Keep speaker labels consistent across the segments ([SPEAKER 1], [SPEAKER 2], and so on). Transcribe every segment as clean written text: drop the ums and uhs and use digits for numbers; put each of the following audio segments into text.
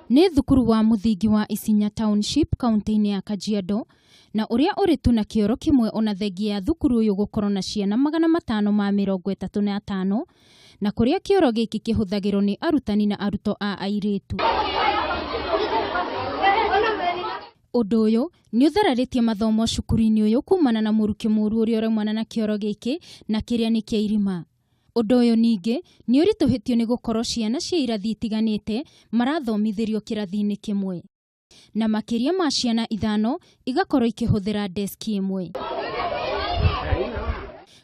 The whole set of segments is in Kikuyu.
[SPEAKER 1] Nĩ thukuru wa mũthingi wa Isinya Township kaunti-inĩ ya Kajiado na ũrĩa ũrĩ tu na kĩoro kĩmwe ona thengia ya thukuru ũyũ gũkorwo na ciana 535 na kũrĩa kĩoro gĩkĩ kĩhũthagĩrwo nĩ arutani na arutwo a airĩtu. Ũndũ ũyũ nĩ ũthararĩtie mathomo cukuru-inĩ ũyũ kumana na mũrukĩ mũru ũrĩa ũraumana na kĩoro gĩkĩ na kĩrĩa nĩ kĩa irima. Ũndũ ũyũ ningĩ nĩ ũritũhĩtio nĩ gũkorwo ciana cia irathi itiganĩte marathomithĩrio kĩrathi-inĩ kĩmwe na makĩria ma ciana 5 igakorwo ikĩhũthĩra deski ĩmwe.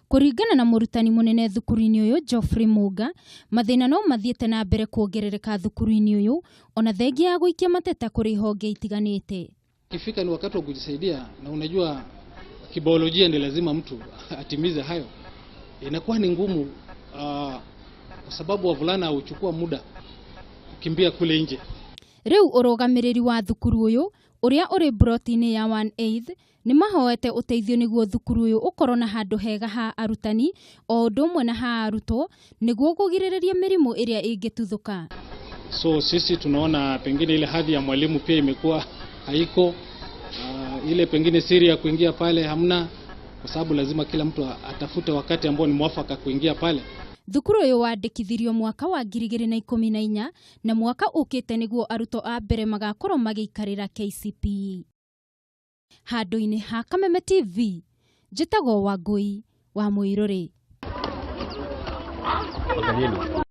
[SPEAKER 1] Kũringana na mũrutani mũnene thukuru-inĩ ũyũ Geoffrey Mũnga, mathĩna no mathiĩte na mbere kuongerereka thukuru-inĩ ũyũ ona thengia ya gũikia mateta kũrĩ honge itiganĩte.
[SPEAKER 2] Ikifika ni wakati wa kujisaidia, na unajua kibiolojia ni lazima mtu atimize hayo, inakuwa ni ngumu kwa sababu wavulana huchukua muda kukimbia kule nje.
[SPEAKER 1] Rĩu ũrũgamĩrĩri wa thukuru ũyũ ũrĩa ũrĩ broti-inĩ ya 1/8 nĩ mahoete ũteithio nĩguo thukuru ũyũ ũkorwo na handũ hega ha arutani o ũndũ ũmwe na ha arutwo nĩguo kũgirĩrĩria mĩrimũ ĩrĩa ĩngĩtuthũka.
[SPEAKER 2] So sisi tunaona pengine ile hadhi ya mwalimu pia imekuwa haiko, ile pengine siri ya kuingia pale hamna, kwa sababu lazima kila mtu atafute wakati ambao ni mwafaka kuingia pale.
[SPEAKER 1] Thukuru ũyũ wandĩkithirio mwaka wa 2014 na mwaka ũkĩte nĩguo arutwo a mbere magakorwo magĩikarĩra KCPE. Handũ-inĩ ha Kameme TV, njĩtagwo Wangũi wa Mũirũrĩ.